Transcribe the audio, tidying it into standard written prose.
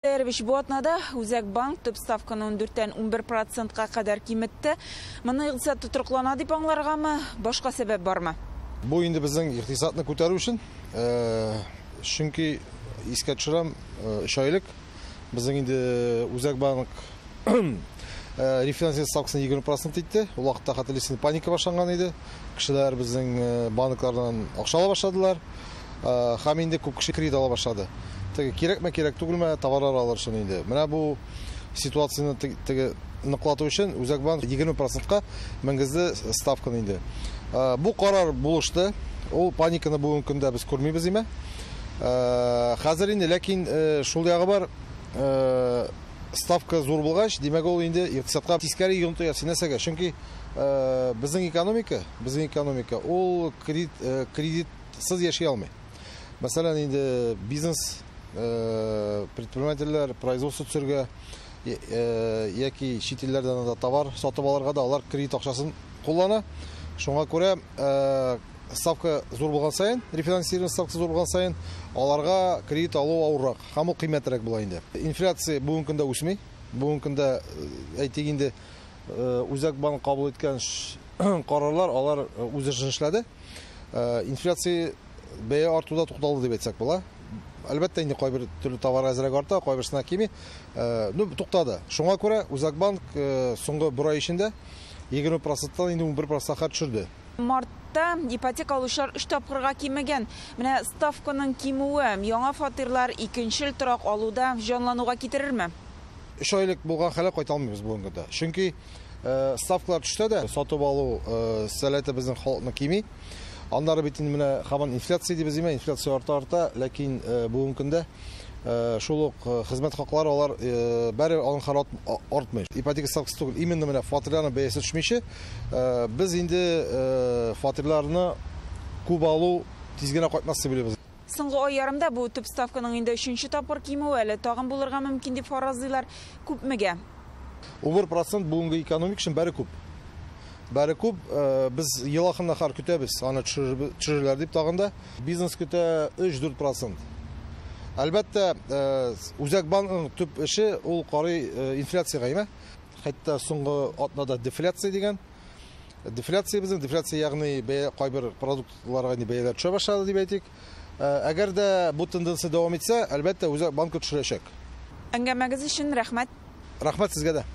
Әрович, бу атнада Үзәк банк төп ставканы 14-тән 11 процентка кадәр киметте. Моны икътисад тотрыклана дип аңларгамы, башка сәбәп бармы? Бу инде безнең икътисадны күтәрү өчен, чөнки искә төшерәм, 3 айлык безнең инде Үзәк банк рефинансирование ставкасын 20% итте. Ул вакытта, хәтерлисең, паника башланган иде. Кешеләр безнең банклардан акча ала башладылар. Һәм инде күп кеше кредит ала башлады. Теге кирәкме, кирәк түгелме, товарлар алыр өчен инде. Менә бу ситуацияне теге ныклату өчен Үзәк банк 20%-ка менгезде ставканы инде. Бу карар булышты. Ул паниканы бүгенге көндә без күрмибез име. Хәзер инде, ләкин шул ягы бар, ставка зур булгач, димәк, ул инде икътисадка тискәре йогынты ясый. Нәрсәгә? Чөнки безнең экономика ул кредитсыз яши алмый. Мәсәлән, инде бизнес, предпринимательләр производство төзергә яки чит илләрдән дә товар сатып алырга да алар кредит акчасын куллана. Шуңа күрә ставка зур булган саен, рефинансирование ставкасы зур булган саен, аларга кредит алу авыррак һәм ул кыйммәтрәк була инде. Инфляция бүгенге көндә үсми. Бүгенге көндә, әйтик инде, Үзәк банк кабул иткән карарлар алар үз эшен эшләде. Инфляция бәя артуда тукталды дип әйтсәк була. Әлбәттә инде, кайбер төрле товар әзрәк арта, кайберсенә кими. Ну, туктады. Шуңа күрә Үзәк банк соңгы бер ай эчендә 20 проценттан инде 11 процентка төшерде. Мартта ипотека алучылар 3 тапкырга кимегән. Менә ставканың кимүе яңа фатирлар, икенчел торак алуда җанлануга китерерме? 3 айлык булган хәлгә кайта алмыйбыз бүгенге көндә. Чөнки ставкалар төшсә дә, сатып алу сәләте безнең халыкны кими. Аннары бит инде менә һаман инфляция дибез име, инфляция арта арта, ләкин бүгенге көндә шул ук хезмәт хаклары алар бәре аның хәл артмый. Ипотека ставкасы түгел, именно менә фатирларның бәясе төшмичә, без инде фатирларны күп алу тиз генә кайтмас дип уйлыйбыз. Соңгы ай ярымда бу төп ставканың инде өченче тапкыр кимүе, әле тагын булырга мөмкин дип фаразлыйлар. Күпмегә? 11% бүгенге экономика өчен бәре күп. Бәре күп, без ел ахырына кадәр көтәбез, аны төшерерләр дип тагын да. Бизнес көтә 3-4%. Әлбәттә, Үзәк банкның төп эше ул карый инфляциягә, име? Хәтта соңгы атнада дефляция дигән. Дефляция безнең, дефляция, ягъни бәя кайбер продуктларга инде бәяләр төшә башлады дип әйтик. Әгәр дә бу тенденция дәвам итсә, әлбәттә, Үзәк банкы төшерәчәк. Әңгәмәгез өчен рәхмәт. Рәхмәт сезгә дә.